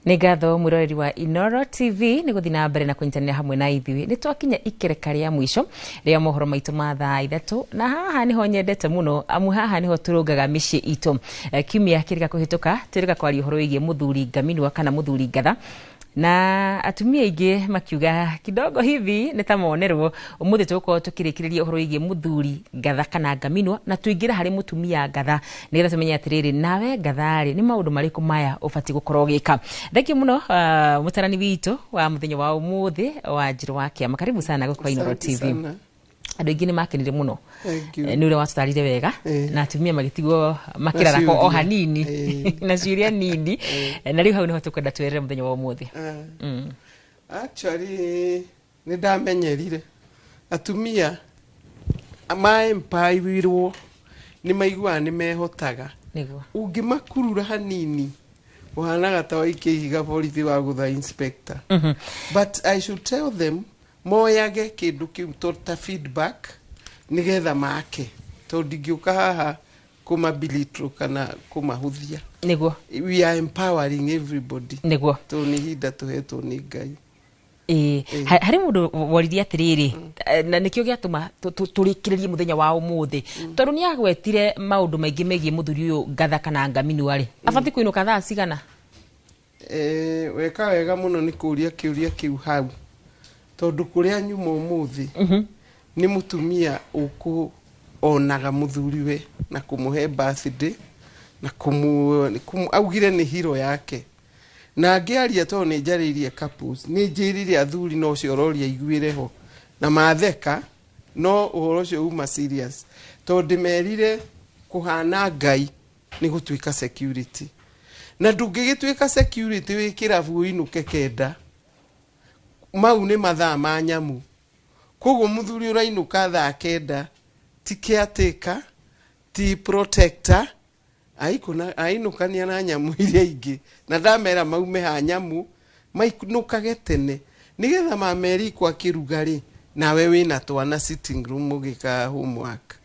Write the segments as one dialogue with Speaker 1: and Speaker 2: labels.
Speaker 1: Nĩ ngatho, mwĩroreri wa Inoro TV, nĩ gũthiĩ na mbere na kũnyitanĩra hamwe na ithuĩ. Nĩ twakinya ikereka rĩa mũico rĩa mohoro maitũ ma thaa 3, na haha nĩho nyendete mũno, amu haha nĩho tũrũngaga mĩciĩ itũ. Kiumia kĩrĩga kũhĩtũka twĩrĩga kwaria ũhoro wĩgiĩ mũthuri ngaminwa kana mũthuri ngatha, na atumia aingĩ makiuga kidogo hivi nĩ ta monerwo. Ũmũthĩ tũgũkorwo tũkĩrĩkĩrĩria ũhoro wĩgiĩ mũthuri ngatha kana ngaminwa, na tũingĩre harĩ mũtumia ngatha, nĩgetha tũmenye atĩrĩrĩ, nawe ngatha-rĩ, nĩ maũndũ marĩkũ maya ũbatiĩ gũkorwo ũgĩka. Thank you mũno, mũtarani witũ wa mũthenya wa ũmũthĩ wa Njirũ wa Kĩama, karibu sana gũkũ Inooro
Speaker 2: Asante
Speaker 1: TV.
Speaker 2: sana.
Speaker 1: Andũ aingĩ nĩ makenire mũno.
Speaker 2: Thank you.
Speaker 1: Nĩ ũrĩa watũtarire wega na atumia magĩtigwo makĩrarako o
Speaker 2: ciũria.
Speaker 1: hanini na ciũria nini. Na rĩu hau nĩho tũkwenda twerere mũthenya wa ũmũthĩ.
Speaker 2: Actually, nĩ ndamenyerire atumia maempawirwo nĩ maiguaga nĩ mehotaga. Ũngĩmakurura hanini, ũhanaga ta waikia ihiga borithi wa gũtha inspector. But I should tell them moyage kĩndũ kĩu to ta feedback nĩgetha make, tondũ ndingĩũka haha kũmabilitro kana kũmahũthia. We are empowering everybody, tondũ nĩ ihinda tũhetwo nĩ Ngai.
Speaker 1: Ĩĩ. Harĩ mũndũ woririe atĩrĩrĩ, na nĩkĩo gĩatũma tũrĩkĩrĩrie mũthenya wa ũmũthĩ, tondũ nĩ agwetire maũndũ maingĩ megiĩ mũthuri ũyũ ngatha kana ngaminwa rĩ, abatiĩ kũinũka thaa cigana?
Speaker 2: Weka wega mũno nĩ kũũria kĩũria kĩu hau, tondũ kũrĩa nyuma ũmũthĩ nĩ mũtumia ũkũonaga mũthuriwe na kũmũhe birthday na augire nĩ hero yake, na ngĩaria, tondũ nĩ njarĩirie couples, nĩ njĩrire athuri no ũcio ũroria iguĩre ho na matheka, no ũhoro ũcio uma serious, tondũ ndĩmerire kũhana Ngai nĩ gũtuĩka security, na ndũngĩgĩtuĩka security wĩ kĩrabu ũinũke 9. Mau nĩ mathaa ma nyamu. Koguo mũthuri ũrainũka thaa 9 ti caretaker, ti protector, ainũkania na nyamu iria ingĩ. Na ndamera maume ha nyamu, mainũkage tene, nĩgetha mamerikwo akĩruga rĩ, nawe wĩna twana sitting room mũgĩka homework.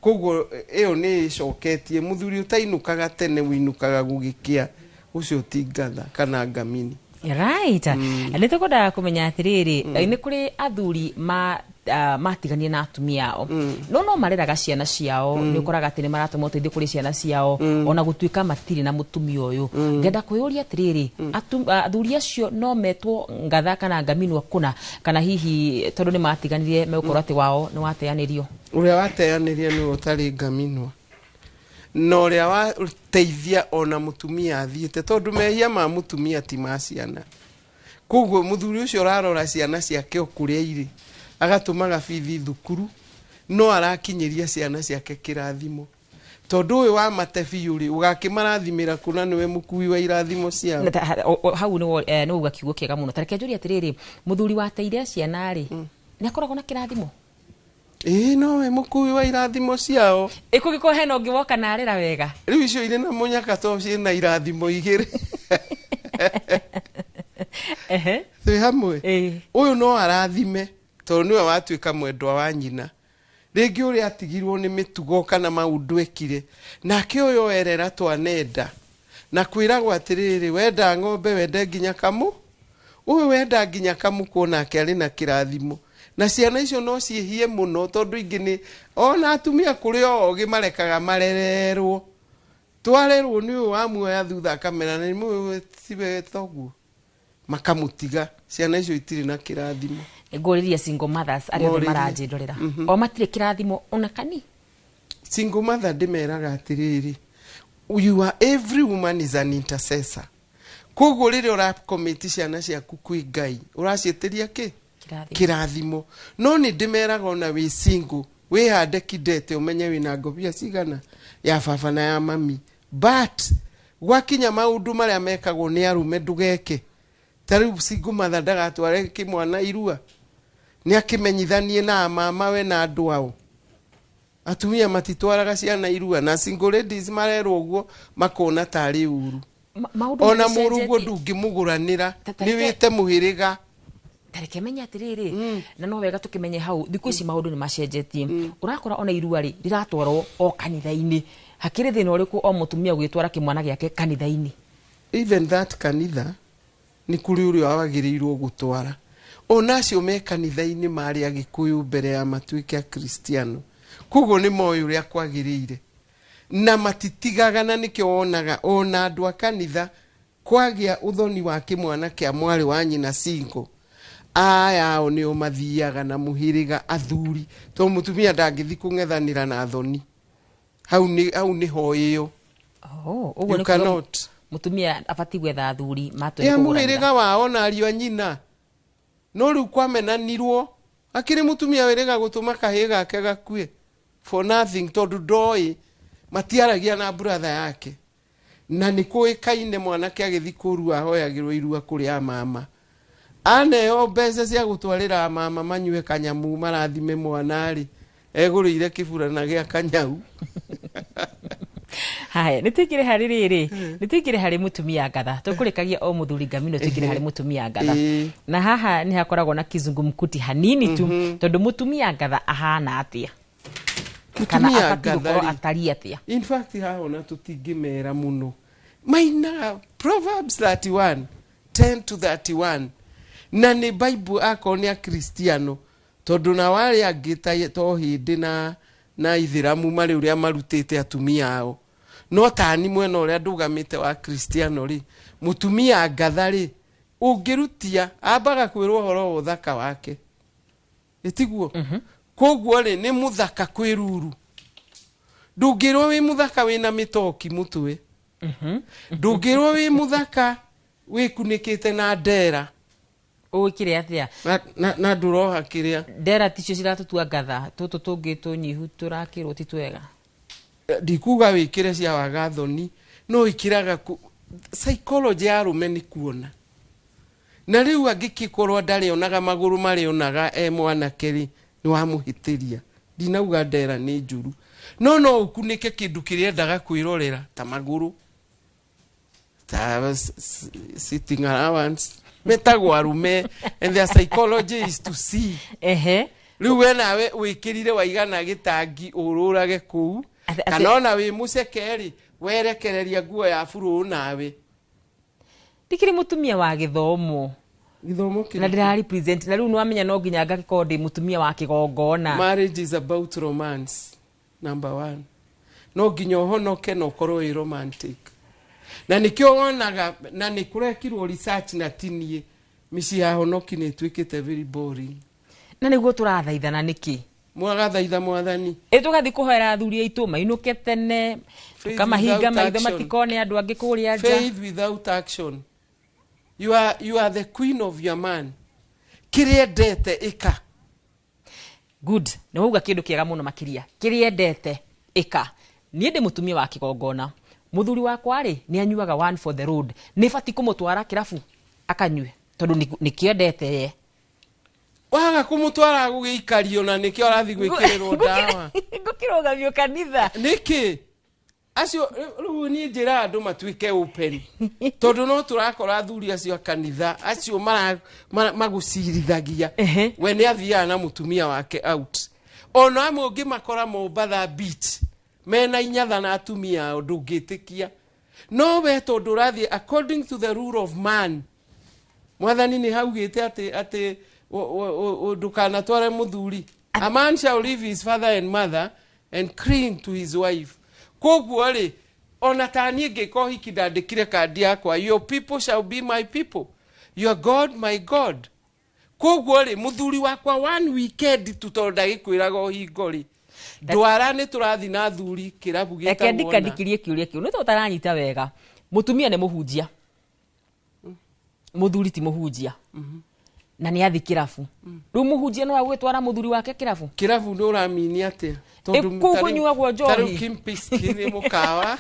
Speaker 2: Koguo ĩyo nĩ ĩcoketie mũthuri ũtainũkaga tene, wĩinũkaga gũgĩkĩa, ũcio ti ngatha kana ngamini.
Speaker 1: Right, nĩ tũkwendaga kũmenya atĩrĩrĩ, nĩ kũrĩ athuri ma matiganie na atumia ao, no mareraga ciana ciao. Nĩ ũkoraga atĩ nĩ maratũma ũteithio kũrĩ ciana ciao ona gũtuĩka matirĩ na mũtumia ũyũ. Ngenda kwĩyũria atĩrĩrĩ, athuri acio no metwo ngatha kana ngaminwa kũna, kana hihi tondũ nĩ matiganire megũkorwo atĩ wao nĩ wateanĩrio?
Speaker 2: Ũrĩa wateanĩria nĩwe ũtarĩ ngaminwa, na ũrĩa wateithia ona mũtumia athiĩte, tondũ mehia ma mũtumia ti ma ciana. Koguo mũthuri ũcio ũrarora ciana ciake o kũrĩa irĩ, agatũmaga bithi thukuru, no arakinyĩria ciana ciake kĩrathimo, tondũ ũyũ wa mate biũ rĩ, ũgakĩmarathimĩra kũna nĩwe mũkui wa irathimo ciao.
Speaker 1: Na hau nĩ wauga kiugo kĩega mũno. Tareke njũrie atĩrĩrĩ, mũthuri wateire ciana rĩ, nĩ akoragwo na kĩrathimo?
Speaker 2: Ĩĩ, nowe mũkui wa irathimo ciao.
Speaker 1: Ĩkũngĩkorwo hena ũngĩ woka na arera wega?
Speaker 2: Rĩu icio irĩ na mũnyaka to ciĩna irathimo igĩrĩ. Twĩ hamwe?
Speaker 1: Ĩĩ.
Speaker 2: Ũyũ no arathime, tondũ nĩwe watuĩka mwendwa wa nyina, rĩngĩ ũrĩa atigirwo nĩ mĩtugo kana maũndũ ekire nake ũyũ oerera twanenda na kwĩragwo atĩrĩrĩ, wenda ng'ombe wende nginya kamũ, ũyũ wenda nginya kamũkũ, nake arĩ na kĩrathimo. Na ciana icio no ciĩhie mũno, tondũ ingĩ nĩ ona atumia kũrĩ o ogĩ marekaga marererwo, twarerwo nĩ ũyũ wamuoya thutha akamera nĩ mũĩ tiwe toguo, makamũtiga. Ciana icio itirĩ na kĩrathimo.
Speaker 1: Ngũrĩrie single mothers arĩa othe
Speaker 2: Morĩrie.
Speaker 1: Maranjĩndorera o matirĩ kĩrathimo ona kani?
Speaker 2: Single mother, ndĩmeraga atĩrĩrĩ, you are, every woman is an intercessor. Koguo rĩrĩa ũrakomiti ciana ciaku kwĩ Ngai, ũraciĩtĩria kĩ?
Speaker 1: Kĩrathimo.
Speaker 2: Kĩrathimo. No nĩ ndĩmeraga ona wĩ single, wĩhande kidete, ũmenye wĩna ngobia cigana, ya baba na ya mami, but gwakinya maũndũ marĩa mekagwo nĩ arũme ndũgeke. Ta rĩu single mother ndagatware kĩmwana irua, nĩ akĩmenyithanie na mamawe na andũ ao. Atumia matitwaraga ciana irua, na single ladies marerwo ũguo makona tarĩ uru.
Speaker 1: Maũndũ
Speaker 2: Ona mũrũguo
Speaker 1: nĩmacenjetie.
Speaker 2: ndũngĩmũgũranĩra.
Speaker 1: Ta
Speaker 2: Nĩ wĩte mũhĩrĩga.
Speaker 1: Tareke menye atĩrĩrĩ, na no wega tũkĩmenye hau, thikũ ici maũndũ nĩ macenjetie. Ũrakora ona irua rĩ rĩratwarwo o kanitha-inĩ. Hakĩrĩ thĩna ũrĩkũ o mũtumia gũgĩtwara kĩmwana gĩake kanitha-inĩ?
Speaker 2: Even that kanitha Nĩ kũrĩ ũrĩa wagĩrĩirwo gũtwara. Ona acio me kanitha-inĩ marĩ Agĩkũyũ mbere ya matuĩke Akristiano, koguo nĩ moĩ ũrĩa kwagĩrĩire na matitigaga, na nĩkĩo wonaga ona andũ a kanitha kwagĩa ũthoni wa kĩmwana kĩa mwarĩ wa nyina single, aya ao nĩo mathiaga na mũhĩrĩga athuri, tondũ mũtumia ndangĩthi kũng'ethanĩra na thoni hau. Nĩ hau nĩho ĩyo.
Speaker 1: Oh, ũguo
Speaker 2: You
Speaker 1: nĩ kuga
Speaker 2: cannot.
Speaker 1: Mũtumia abatiĩ gwetha athuri matue
Speaker 2: Ya
Speaker 1: nĩ kũgũranĩra.
Speaker 2: Mũhĩrĩga wao na ariũ a nyina. No rĩu kwamenanirwo akĩrĩ mũtumia wĩrĩga gũtũma kahĩĩ gake gakue for nothing, tondũ ndoĩ matiaragia na brother yake, na nĩ kũĩkaine mwanake agĩthi kũrua ahoyagĩrwo irua kũrĩ a mama, aneo mbeca cia gũtwarĩra mama manyue kanyamu marathime mwana-rĩ, egũrĩire kĩburana gĩa kanyau.
Speaker 1: Haya, nĩ tũingĩre harĩ rĩrĩ, nĩ tũingĩre harĩ mũtumia ngatha. Tũkũrĩkagia o mũthuri ngamino, tũingĩre harĩ mũtumia ngatha. Na haha nĩ hakoragwo na kizungumkuti hanini tu, tondũ mũtumia ngatha ahana atĩa, kana
Speaker 2: Mũtumia
Speaker 1: abatiĩ gũkorwo
Speaker 2: ngatha-rĩ,
Speaker 1: atariĩ atĩa?
Speaker 2: In fact, haha ona tũtingĩmera mũno, mainaga Proverbs 31 10 to 31, na nĩ Bible akorwo nĩ Akristiano, tondũ na warĩ angĩ ta to hĩndĩ na ithĩramu marĩ ũrĩa marutĩte atumia ao, no tani mwena ũrĩa ndũgamĩte wa Kristiano rĩ, mũtumia ngatha rĩ, ũngĩrutia ambaga kwĩrwo ũhoro wa ũthaka wake, ĩtiguo? Koguo rĩ, nĩ mũthaka kwĩ ruru. Ndũngĩrwo wĩ mũthaka wĩna mĩtoki mũtwe, ndũngĩrwo wĩ mũthaka wĩkunĩkĩte na ndera.
Speaker 1: Ũgĩkire atĩa?
Speaker 2: Na ndũroha kĩrĩa.
Speaker 1: Ndera ticio ciratũtua ngatha, tũtũ tũngĩ tũnyihu tũrakĩrwo ti twega.
Speaker 2: Ndikuga wĩkĩre cia waga thoni, no ĩkĩraga psychology ya arũme nĩ kuona. Na rĩu angĩkĩkorwo ndarĩonaga magũrũ marĩonaga e mwanake rĩ, nĩ wamũhĩtĩria. Ndinauga ndera nĩ njũru, no ũkunĩke kĩndũ kĩrĩa endaga kwĩrorera ta magũrũ, ta sitting allowance metagwo arũme, and their psychology is to see. Rĩu we nawe wĩkĩrire waigana gĩtangi ũrũrage kũu, kana ona wĩ mũceke rĩ, werekereria nguo ya burũũ nawe.
Speaker 1: Ndikĩrĩ mũtumia wa gĩthomo.
Speaker 2: Gĩthomo
Speaker 1: Na
Speaker 2: kĩrĩkũ?
Speaker 1: Ndĩra represent, na rĩu nĩwamenya no nginya ngagĩkorwo ndĩ mũtumia wa kĩgongona.
Speaker 2: Marriage is about romance, number one. No nginya ũhonoke na ũkorwo wĩ romantic, na nĩkĩo wonaga na nĩ kũrekirwo research na tinie mĩciĩ ya honoki nĩ ĩtuĩkĩte very boring.
Speaker 1: Na nĩguo tũrathaithana nĩkĩ?
Speaker 2: Mwagathaitha Mwathani.
Speaker 1: Ĩ, tũgathiĩ kũhoera athuri aitũ mainũke tene.
Speaker 2: Faith
Speaker 1: Tũkamahinga
Speaker 2: without
Speaker 1: maitho
Speaker 2: action.
Speaker 1: matikone andũ angĩ kũrĩa nja.
Speaker 2: Faith without action. You are the queen of your man. Kĩrĩa endete ĩka.
Speaker 1: Good, nĩ wauga kĩndũ kĩega mũno makĩria. Kĩrĩa endete ĩka. Niĩ ndĩ mũtumia wa kĩgongona, mũthuri wakwa rĩ, nĩ anyuaga one for the road. Nĩ batiĩ kũmũtwara kĩrabu akanyue, tondũ nĩkĩo endete ye?
Speaker 2: Waga kũmũtwara gũgĩikario, na nĩkĩo arathiĩ gwĩkĩrĩrwo ndawa.
Speaker 1: Ngũkĩrũgamio kanitha.
Speaker 2: Nĩkĩ acio rĩu niĩ njĩra andũ matuĩke open, tondũ no tũrakora athuri acio a kanitha acio magũcirithagia. We nĩ athiaga na mũtumia wake out, ona amwe ũngĩmakora Mombatha beach mena inyatha na atumia ao, ndũngĩtĩkia. No we tondũ ũrathiĩ according to the rule of man, Mwathani nĩ haugĩte atĩ ndũkanatware mũthuri, a man shall leave his father and mother and cling to his wife. Koguo rĩ, ona ta niĩ ngĩka ũhiki ndandĩkire kandi yakwa, "Your people shall be my people, your God my God." Koguo rĩ, mũthuri wakwa one weekend tu, tondũ ndagĩkwĩraga ũhingo rĩ, ndwara nĩ tũrathiĩ na athuri kĩrabu
Speaker 1: Reke
Speaker 2: gĩtagwo na
Speaker 1: ndikandikĩrie kĩũria kĩu, nĩ tondũ ũtaranyita wega. Mũtumia nĩ mũhunjia, mũthuri ti mũhunjia, na nĩ athi kĩrabu. Rĩu mũhunjia no agwĩtwara mũthuri wake kĩrabu?
Speaker 2: Kĩrabu nĩ ũramini atĩa?
Speaker 1: Ĩ, kũu kũnyuagwo njohi.
Speaker 2: Tarĩu Kempinski nĩ mũkawa.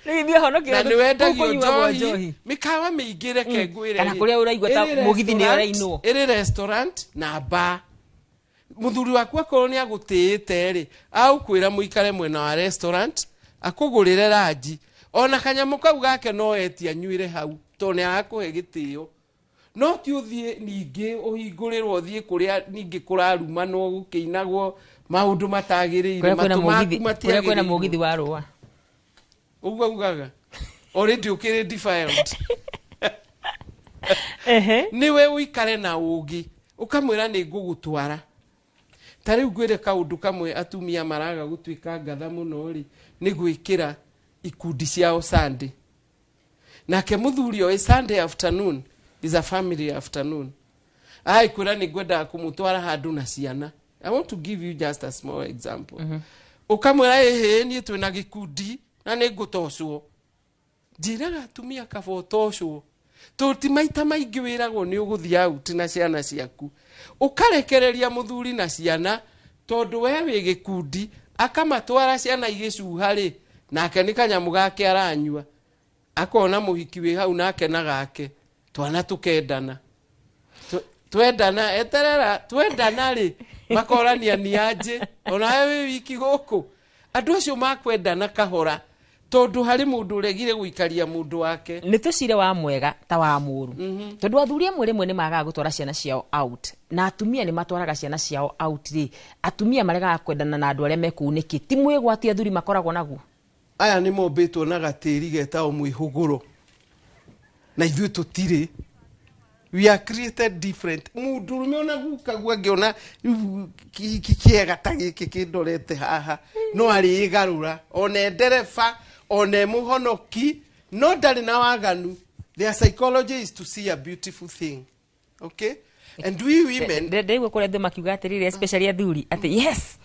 Speaker 1: Rĩu ithuĩ honoki
Speaker 2: Na nĩ wendagio
Speaker 1: kũnyuagwo
Speaker 2: njohi
Speaker 1: njohi.
Speaker 2: Mĩkawa mĩingĩ, reke ngwĩre
Speaker 1: Kana
Speaker 2: rĩ,
Speaker 1: kũrĩa ũraigua ta
Speaker 2: ĩrĩ
Speaker 1: mũgithi nĩ
Speaker 2: restaurant-
Speaker 1: ũrainwo.
Speaker 2: Ĩrĩ restaurant na bar. Mũthuri waku akorwo nĩ agũtĩĩte rĩ, agũkwĩra mũikare mwena wa restaurant, akũgũrĩre ranji, ona kanyamũ kau gake no etie anyuĩre hau, tondũ nĩ arakũhe gĩtĩo. No ti ũthiĩ ningĩ ũhingũrĩrwo ũthiĩ kũrĩa ningĩ kũrarumanwo, gũkĩinagwo maũndũ matagĩrĩire.
Speaker 1: Kũrĩa kwĩna
Speaker 2: Matũ maku
Speaker 1: mũgithi, kũrĩa kwĩna
Speaker 2: matiagĩrĩirwo.
Speaker 1: Mũgithi wa rũa.
Speaker 2: Ũguo ugaga already ũkĩrĩ defiled. Nĩwe ũikare na ũgĩ, ũkamwĩra nĩ ngũgũtwara. Ta rĩu ngwĩre kaũndũ kamwe, atumia maraga gũtuĩka ngatha mũno rĩ, nĩ gwĩkĩra ikundi ciao Sunday. Nake mũthuri oĩ Sunday afternoon is a family afternoon. Agĩkwĩra nĩ ngwendaga kũmũtwara handũ na ciana. I want to give you just a small example. Ũkamwĩra, ĩhĩ, niĩ twĩna gĩkundi na nĩ ngũtocwo. Njĩraga atumia kaba ũtocwo, tondũ ti maita maingĩ wĩragwo nĩ ũgũthiĩ out na ciana ciaku. Ũkarekereria mũthuri na ciana tondũ we wĩ gĩkundi, akamatwara ciana igĩcuha rĩ, nake nĩ kanyamũ gake aranyua, akona mũhiki wĩ hau nake na gake twana tũkendana. Twendana, eterera, twendana rĩ, makorania ni anjĩ onawe wĩ wiki gũkũ. Andũ acio makwendana kahora, tondũ harĩ mũndũ ũregire gũikaria mũndũ wake.
Speaker 1: Nĩ tũcire wa mwega ta wa mũru, tondũ athuri amwe rĩmwe nĩ magaga gũtwara ciana ciao out, na atumia nĩ matwaraga ciana ciao out rĩ, atumia maregaga kwendana na andũ arĩa me kũu nĩkĩ? Ti mwĩgwati athuri makoragwo naguo?
Speaker 2: Aya nĩ mombĩtwo na gatĩri getagwo mwĩhũgũro, na ithuĩ tũtirĩ. We are created different. Mũndũrũme ona gukaguo angĩona rĩu kĩega ta gĩkĩ kĩndorete haha, no arĩgarũra ona e ndereba ona e mũhonoki, no ndarĩ na waganu. Their psychology is to see a beautiful thing, okay? And we women
Speaker 1: Ndaigua kũrĩa andũ makiuga atĩrĩrĩ, especially athuri, atĩ yes.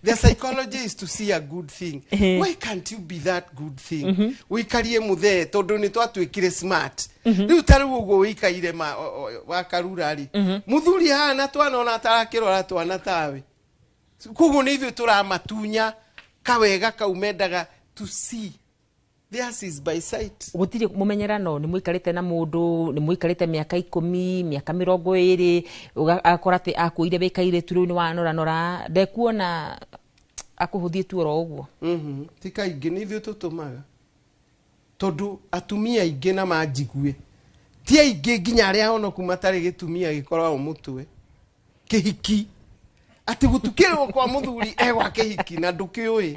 Speaker 2: Their psychology is to see a good thing. Why can't you be that good thing? Ũikarie mũthee, tondũ nĩ twatuĩkire smart rĩu. Ta rĩu ũguo ũikaire wakarura rĩ, mũthuri haha twana ona atarakĩrora twana tawe. Koguo nĩ ithuĩ tũramatunya kawega kau mendaga to see. Theirs is by sight.
Speaker 1: Gũtirĩ mũmenyerano. Nĩ mũikarĩte na mũndũ, nĩ mũikarĩte mĩaka 10, mĩaka 20, agakora atĩ akuire wĩ kairĩtu, rĩu nĩ wanoranora, ndekuona akũhũthie tu oro ũguo.
Speaker 2: Ti kaingĩ, nĩ ithuĩ tũtũmaga, tondũ atumia aingĩ na manjigue, ti aingĩ, nginya arĩa honoku matarĩ gĩtumia gĩkoragwo mũtwe kĩhiki, atĩ gũtukĩrwo kwa mũthuri egwa kĩhiki na ndũkĩũĩ.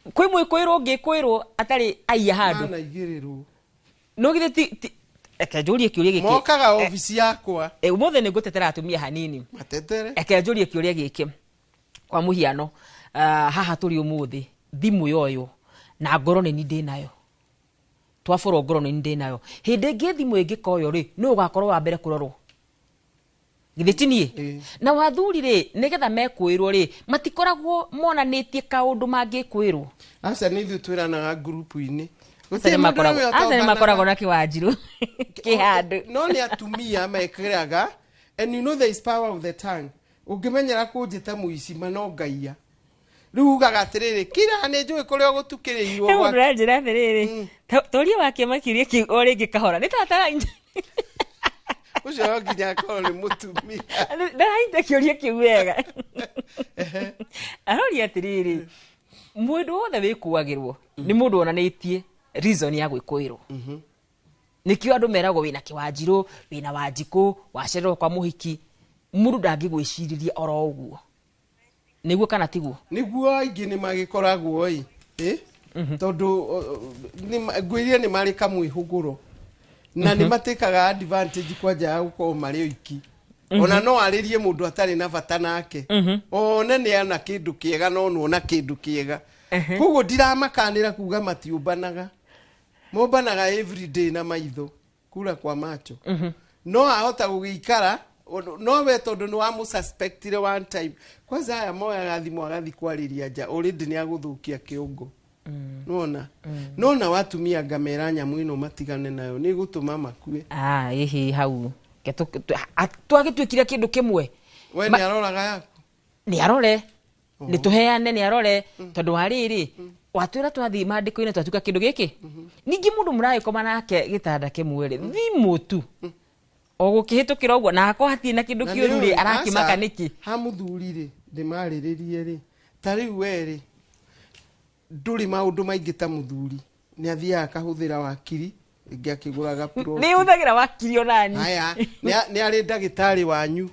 Speaker 1: Kwĩ mwĩkũĩrwo ũngĩkũĩrwo atarĩ aiya handũ.
Speaker 2: Manaigĩrĩrwo.
Speaker 1: No githĩ reke njũrie kĩũria gĩkĩ.
Speaker 2: Mokaga obici yakwa.
Speaker 1: Ũmũthĩ nĩ ngũtetera atumia hanini.
Speaker 2: Matetere.
Speaker 1: Reke njũrie kĩũria gĩkĩ. Kwa mũhiano, haha tũrĩ ũmũthĩ, thimũ yoywo na ngoro nĩ ni ndĩnayo, twaborwo ngoro nĩ ni ndĩnayo. Hĩndĩ ĩngĩ thimũ ĩngĩkoywo rĩ, nũ ũgakorwo wa mbere kũrorwo? Githĩ ti niĩ?
Speaker 2: Ĩĩ.
Speaker 1: Na wathuri rĩ, nĩgetha mekwĩrwo rĩ, matikoragwo monanĩtie kaũndũ mangĩkwĩrwo?
Speaker 2: Aca, nĩ ithuĩ twĩranaga ngurubu-inĩ.
Speaker 1: Aca nĩ aca nĩ makoragwo na kĩwanjirũ kĩ handũ.
Speaker 2: No nĩ atumia mekĩraga, and you know there is power of the tongue. Ũngĩmenyera kũnjĩta mũici ma no ngaia, rĩu ugaga atĩrĩrĩ, kira, nĩ njũĩ kũrĩa ũgũtukĩrĩirwo.
Speaker 1: He mũndũ ũranjĩra atĩrĩrĩ, tũrie wakĩma kĩũria kĩu o rĩngĩ kahora, nĩ tata.
Speaker 2: Ũcio no nginya akorwo nĩ mũtumia.
Speaker 1: Ndaranyita kĩũria kĩu wega. Aroria atĩrĩrĩ, mũndũ wothe wĩkũagĩrwo nĩ mũndũ wonanĩtie reason ya gwĩkũĩrwo. Nĩkĩo andũ meragwo wĩna kĩwanjirũ, wĩna wanjikũ, wacererwo kwa mũhiki, mũndũ ndangĩgwĩcirĩria oro ũguo. Nĩguo kana tiguo?
Speaker 2: Nĩguo, aingĩ nĩ magĩkoragwo ĩ tondũ ngwĩrire nĩ marĩ kamwĩhũgũro na nĩ matĩkaga advantage kwanja ya gũkorwo marĩ oiki. Ona no arĩrie mũndũ atarĩ na bata nake, one nĩ ana kĩndũ kĩega, no nĩona kĩndũ kĩega. Koguo ndiramakanĩra kuga matiũmbanaga, mombanaga everyday na maitho kura kwa macho. No ahota gũgĩikara no we tondũ nĩ wamũsuspectire one time. Kwanza aya moyaga thimũ agathi kwarĩria nja, already nĩ agũthũkia kĩongo. Nona nona watumia ngamera nyamũ ĩno matigane nayo, nĩ gũtũma makue.
Speaker 1: Ah, ĩhĩ, hau twagĩtuĩkire kĩndũ kĩmwe.
Speaker 2: We nĩ aroraga yaku?
Speaker 1: Nĩ arore, nĩ tũheane, nĩ arore, tondũ wa rĩrĩ watwĩra twathiĩ mandĩko-inĩ twatuĩka kĩndũ gĩkĩ. Ningĩ mũndũ mũragĩkoma nake gĩtanda kĩmwe rĩ, thimũ tu o gũkĩhĩtũkĩra ũguo na akorwo hatirĩ na kĩndũ
Speaker 2: Na
Speaker 1: kĩũru rĩ,
Speaker 2: nĩũĩ,
Speaker 1: arakĩmaka
Speaker 2: aca,
Speaker 1: nĩkĩ?
Speaker 2: Ha mũthuri rĩ, ndĩmarĩrĩrie rĩ, ta rĩu we rĩ, ndũrĩ maũndũ maingĩ ta mũthuri. Nĩ athiaga akahũthĩra wakiri ĩngĩ akĩgũraga ploti.
Speaker 1: Nĩ hũthagĩra wakiri onani.
Speaker 2: Haya, nĩ arĩ ndagĩtarĩ wanyu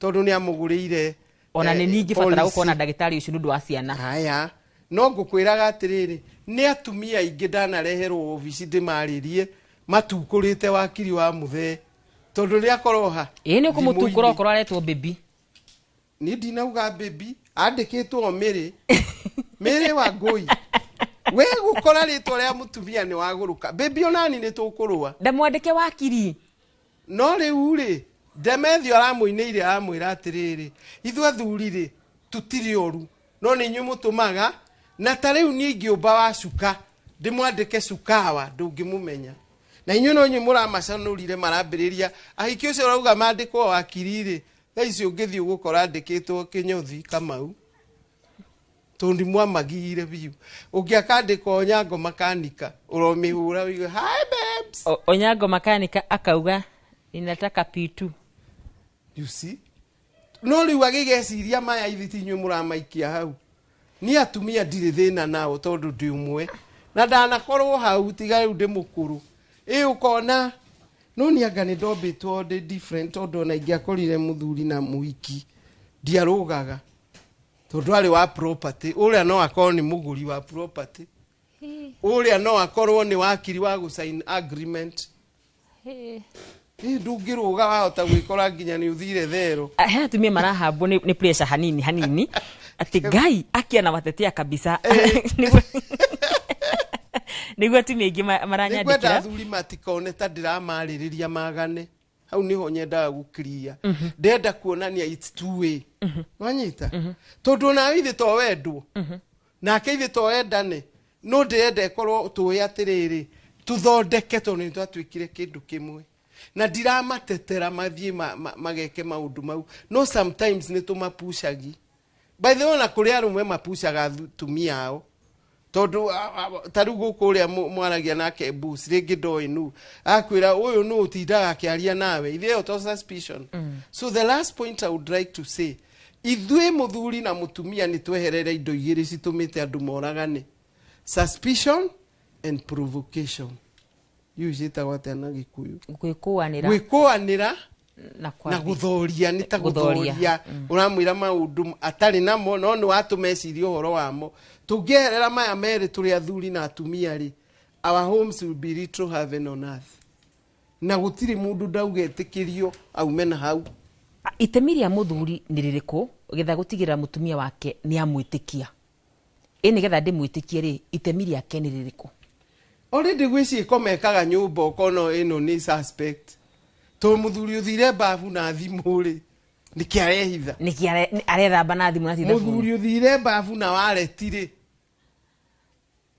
Speaker 2: tondũ nĩ amũgũrĩire.
Speaker 1: Ona nĩ ningĩ batara
Speaker 2: policy.
Speaker 1: gũkorwo na ndagĩtarĩ ũcio nĩ ũndũ wa ciana.
Speaker 2: Haya, no ngũkwĩraga atĩrĩrĩ, nĩ atumia aingĩ ndanareherwo obici ndĩmarĩrie. Matukũrĩte wakiri wa mũthee tondũ nĩ akorwo ha.
Speaker 1: Ĩĩ, nĩ ũkũmũtukũra.
Speaker 2: Thimũ-inĩ.
Speaker 1: Okorwo aretwo baby.
Speaker 2: Niĩ ndinauga baby, andĩkĩtwo Mĩrĩ, Mĩrĩ wa Ngũi. We gũkora rĩtwa rĩa mũtumia nĩ wagũrũka. Baby, onani nĩ tũkũrũa.
Speaker 1: Ndamwandĩke wakiri.
Speaker 2: No rĩu rĩ, Ndemethio aramũinĩire, aramwĩra atĩrĩrĩ, ithuĩ athuri rĩ, tũtirĩ oru, no nĩ inyuĩ mũtũmaga. Na ta rĩu niĩ ingĩũmba wa cuka, ndĩmwandĩke cukawa, ndũngĩmũmenya. Na inyuĩ no inyuĩ mũramacanũrire, marambĩrĩria ahiki. Ũcio ũrauga mandĩkwo wakiri rĩ, thaa ici ũngĩthiĩ ũgũkora andĩkĩtwo Kĩnyothi Kamau, tondũ mwamagire biũ. Ũngĩ akandĩkwo Onyango Makanika, ũromĩhũra ũigue, "Hi babes."
Speaker 1: Onyango Makanika akauga, "Ninataka P2."
Speaker 2: You see, no rĩu agĩgeciria maya, ithi ti inyuĩ mũramaikia hau. Niĩ atumia ndirĩ thĩna nao, tondũ ndĩ ũmwe na ndanakorwo hau, tiga rĩu ndĩ mũkũrũ. Ĩ ũkona no nĩ anga nĩ ndombĩtwo ndĩ different, tondũ ona ingĩakorire mũthuri na mũhiki ndiarũgaga, tondũ arĩ wa property. Ũrĩa no akorwo nĩ mũgũri wa property, ũrĩa no akorwo nĩ wakiri wa gũsign agreement. Ĩ ndũngĩrũga, wahota gwĩkora nginya nĩ ũthire thero.
Speaker 1: He atumia marahambwo nĩ pressure hanini hanini, atĩ Ngai akia watetea kabisa. Nĩguo atumia aingĩ
Speaker 2: Nĩngwenda
Speaker 1: maranyandĩkĩra.
Speaker 2: Athuri matikone ta ndĩramarĩrĩria magane hau, nĩho nyendaga gũkiria. Ndenda kuonania it's two way, wanyita? Tondũ onawe ithe to wendwo nake, ithe to wendane, no ndĩrenda ĩkorwo tũĩ atĩrĩrĩ, tũthondeke, tondũ nĩ twatuĩkire kĩndũ kĩmwe. Na ndiramatetera mathiĩ mageke maũndũ mau, no sometimes nĩ tũmapucagi. By the way, ona kũrĩ arũme mapucaga atumia ao, tondũ ta rĩu gũkũ ũrĩa mwaragia nake bus rĩngĩ ndoĩ nũ akwĩra ũyũ nũ ũtindaga akĩaria nawe, ithe ĩyo to suspicion. So the last point I would like to say, ithuĩ mũthuri na mũtumia nĩ tweherere indo igĩrĩ citũmĩte andũ moragane: suspicion and provocation. Iu ciĩtagwo atĩa na Gĩkũyũ?
Speaker 1: Gwĩkũanĩra.
Speaker 2: Gwĩkũanĩra.
Speaker 1: Na
Speaker 2: Na gũthoria, nĩ ta
Speaker 1: Gũthoria.
Speaker 2: Gũthoria, ũramwĩra maũndũ atarĩ namo, no nĩ watũma ecirie ũhoro wamo. Tũngĩeherera maya merĩ tũrĩ athuri na atumia rĩ, our homes will be little heaven on earth, na gũtirĩ mũndũ ndauga etĩkĩrio aume na hau.
Speaker 1: Itemi rĩa mũthuri nĩ rĩrĩkũ getha gũtigĩrĩra mũtumia wake nĩ amwĩtĩkia? Ĩ nĩgetha ndĩmwĩtĩkie rĩ, itemi rĩake nĩ rĩrĩkũ?
Speaker 2: Already gwĩ ciĩko mekaga nyũmba ũkona ĩno nĩ suspect, tondũ mũthuri ũthire babu na thimũ rĩ, nĩkĩ arehitha?
Speaker 1: Nĩkĩ arethamba na thimũ na ti thabuni?
Speaker 2: Mũthuri ũthire babu na wareti rĩ,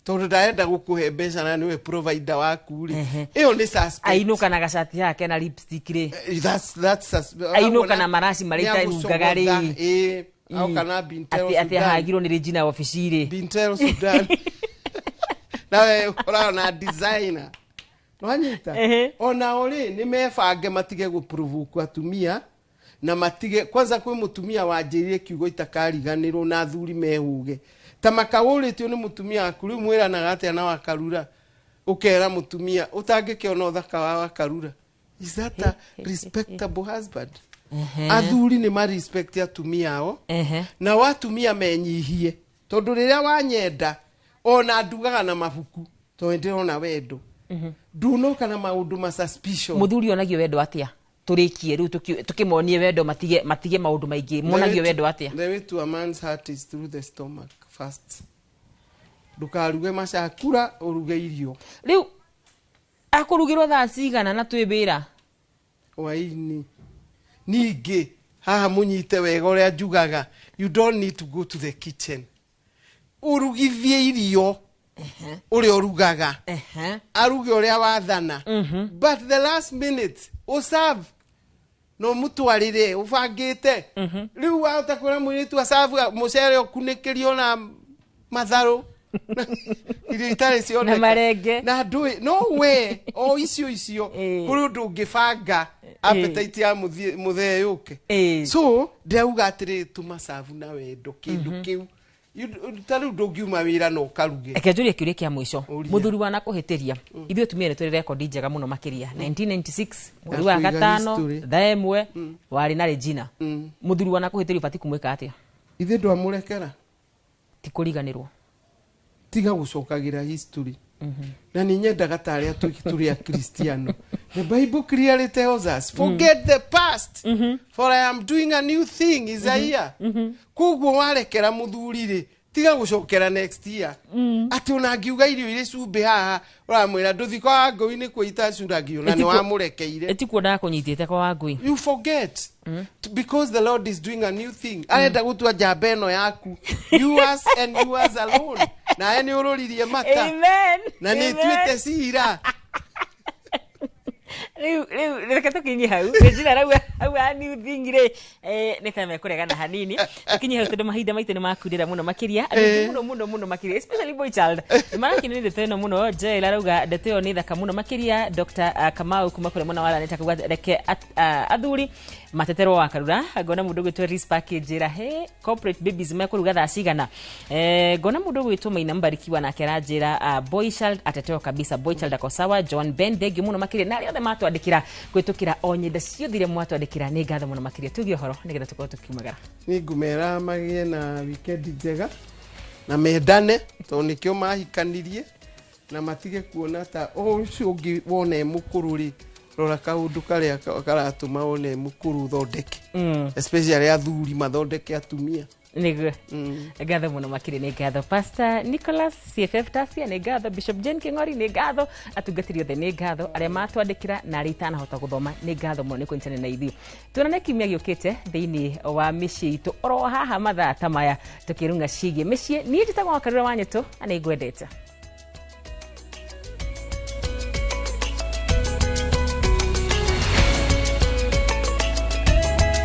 Speaker 2: tondũ ndarenda gũkũhe mbeca na nĩwe provider waku rĩ, ĩyo nĩ suspect.
Speaker 1: Ainũka na gacati gake na lipstick rĩ.
Speaker 2: That's
Speaker 1: Ainũka na maraci marĩa itarungaga rĩ.
Speaker 2: Ĩ aoka na Bintel
Speaker 1: Atĩ
Speaker 2: Sudan.
Speaker 1: ahagirwo nĩ Regina wabici rĩ.
Speaker 2: Bintel Sudan, nawe ũkoragwo na designer, nwanyita? Onao rĩ, nĩ mebange matige gũprovoke atumia na matige kwanza. Kwĩ mũtumia wanjĩrire kiugo itakariganĩrwo, na athuri mehũge ta makaũrĩtio nĩ mũtumia waku. Rĩu mwĩranaga atĩa na wakarura? Ũkera mũtumia ũtangĩkĩona ũthaka wa wakarura, is that a respectable husband? Athuri nĩ marespect atumia ao, nao atumia menyihie, tondũ rĩrĩa wanyenda ona ndugaga na mabuku, tondũ ndĩrona wendo ndunoka na maũndũ ma suspicion.
Speaker 1: Mũthuri onagio wendo atĩa? Tũrĩkie rĩu, tũkĩmonie wendo, matige maũndũ maingĩ. Monagio wendo atĩa?
Speaker 2: The way to a man's heart is through the stomach first. Ndũkaruge macakura, ũruge irio.
Speaker 1: Rĩu akũrugĩrwo thaa cigana na twĩ wĩra?
Speaker 2: Hwaĩ-inĩ. Ningĩ haha mũnyite wega ũrĩa njugaga, you don't need to go to the kitchen. Ũrugithie irio ũrĩa ũrugaga, aruge ũrĩa wathana, but the last minute ũserve na ũmũtwarĩre ũbangĩte. Rĩu wahota kwĩra mũirĩtu aserve mũcere ũkunĩkĩrio na matharũ, irio itarĩ cioneka.
Speaker 1: Na marenge.
Speaker 2: Na ndũĩ no we o icio icio. Kũrĩ ũndũ ũngĩbanga appetite ya mũthee yũke. So ndĩrauga atĩrĩ, tũmacabu na wendo kĩndũ kĩu. Ta rĩu ndũngiuma wĩra na ũkaruge.
Speaker 1: Reke njũrie kĩũria kĩa mũico.
Speaker 2: Ũria.
Speaker 1: Mũthuri wanakũhĩtĩria, ithuĩ atumia nĩ tũrĩ rekondi njega mũno makĩria. 1996 mweri wa
Speaker 2: Ya kũiga
Speaker 1: gatano,
Speaker 2: history.
Speaker 1: thaa 1, warĩ na Regina. Mũthuri wanakũhĩtĩria, ũbatiĩ kũmwĩka atĩa?
Speaker 2: Ithe ndwamũrekera.
Speaker 1: Ti kũriganĩrwo.
Speaker 2: Tiga gũcokagĩra history. Na nĩ nyendaga ta arĩa tũrĩ Akristiano. The Bible clearly tells us, "Forget the past, for I am doing a new thing," Isaiah. Koguo warekera mũthuri rĩ, tiga gũcokera next year atĩ ona ngiuga irio irĩ cumbĩ haha, ũramwĩra ndũthi kwa Wangũi nĩ kuo itacuragio na nĩ wamũrekeire.
Speaker 1: Ĩtikuo ndakũnyitĩte kwa Wangui.
Speaker 2: You forget because the Lord is doing a new thing. Arenda gũtua njamba ĩno yaku yours and yours alone, nawe nĩ ũrũririe mata.
Speaker 1: Amen.
Speaker 2: Na nĩ
Speaker 1: Amen.
Speaker 2: ituĩte cira.
Speaker 1: Rĩu reke tũkinyie hau. Regina rauga hau ha new thing rĩ, nĩ ta mekũregana hanini. Tũkinyie hau tondũ mahinda maitũ nĩ makundĩra mũno makĩria. Andũ aingĩ mũno mũno mũno makĩria, especially boy child, nĩ marakenio nĩ ndeto ĩno mũno. Joel arauga ndeto ĩyo nĩ thaka mũno makĩria. Dr Kamau kuma kũrĩa mwena wa Laneta akauga reke athuri mateterwo wa Karura. Ngona mũndũ ũgwĩtwo Rispa akĩnjĩra he corporate babies mekũruga thaa cigana. Ngona mũndũ ũgwĩtwo Maina Mbarikiwa nake aranjĩra, "Boy child atetewa kabisa, boy child ako sawa." John Ben, thengiũ mũno makĩria, na arĩa othe matwandĩkĩra kũhĩtũkĩra o nyenda ciothe iria mwatwandĩkĩra, nĩ ngatho mũno makĩria. Tuge ũhoro nĩgetha tũkorwo tũkiumagara.
Speaker 2: Nĩ ngũmera magĩe na weekend njega na mendane tondũ nĩkĩo mahikanirie, na matige kuona ta o ũcio ũngĩ wona e mũkũrũ rĩ. Rora kaũndũ karĩa karatũma wone e mũkũrũ, ũthondeke, especially athuri mathondeke atumia.
Speaker 1: Nĩguo. Ngatho mũno makĩria, nĩ ngatho Pastor Nicholas CFF Tasia, nĩ ngatho Bishop Jane King'ori, nĩ ngatho atungatĩri othe, nĩ ngatho arĩa matwandĩkĩra na arĩa itanahota gũthoma, nĩ ngatho mũno nĩ kũnyitanĩra na ithuĩ. Tuonane kiumia gĩũkĩte thĩinĩ wa mĩciĩ itũ oro haha mathaa ta maya, tũkĩrung'a ciĩgiĩ mĩciĩ. Niĩ njĩtagwo Wakarura wa Nyũtũ na nĩ ngwendete.